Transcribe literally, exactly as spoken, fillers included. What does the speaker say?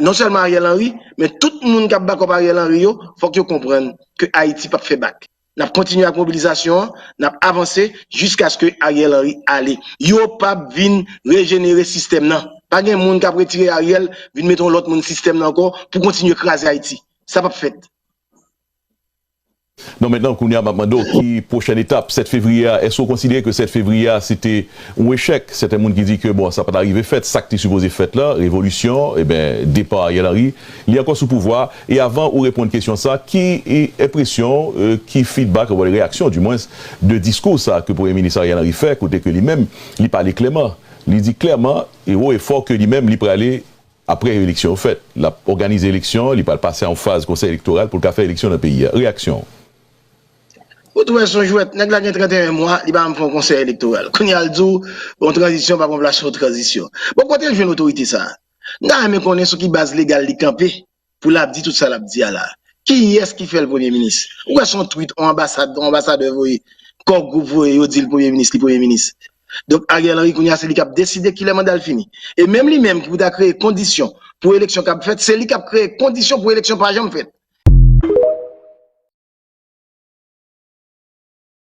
Non sèlman Ariel Henry, men tout moun k ap bakòp Ariel Henry yo, fòk yo konprann ke Ayiti p ap fè bak. N ap kontinye ak mobilizasyon an, n ap avanse jiskaske Ariel Henry ale. Yo p ap vin rejenere sistèm nan. Pa gen moun k ap retire Ariel, vin mete yon lòt moun sistèm nan ankò pou kontinye kraze Ayiti. Sa p ap fèt. Non, mentnan, kounye a, m ap mande w ki pwochèn etap sèt fevriye a? Èske w konsidere ke sèt fevriye a se te yon echèk? Sèten moun ki di ke, bon, sa pa ta rive fèt, sa k te sipoze fèt la, revolisyon, eben, depa Ariel Henry, li ankò sou pouvwa. E avan ou reponn kesyon sa, ki enpresyon, ki feedback, ou reyaksyon, dimwens, de diskou sa ke Premye Minis Ariel Henry fè, kote ke li menm, li pale klèman, li di klèman e wo e fò ke li menm, li prale apre eleksyon yo fèt, l ap òganize eleksyon, li pral pase a yon faz konsèy elektoral pou l ka fè eleksyon nan peyi a. Reyaksyon w? Ou t wè se yon jwèt, nèg la gen trannteyen mwa, li pa menm fè yon konsèy elektoral. Kounye a l di w yon tranzisyon pa pran plas yon tranzisyon. Bon, kote l jwenn otorite sa a? M ta renmen konnen sou ki baz legal li kanpe pou l ap di tout sa l ap di a la. Kiyès ki fè l premye minis? Ou wè se yon tweet yon anbasad, yon anbasadè voye, kò gwoup voye, yo di l premye minis, li premye minis. Donk Ariel Henry kounye a se li k ap deside kilè manda l fini. E menm li menm ki pou ta kreye kondisyon pou eleksyon k ap fèt, se li k ap kreye kondisyon pou eleksyon pa janm fèt.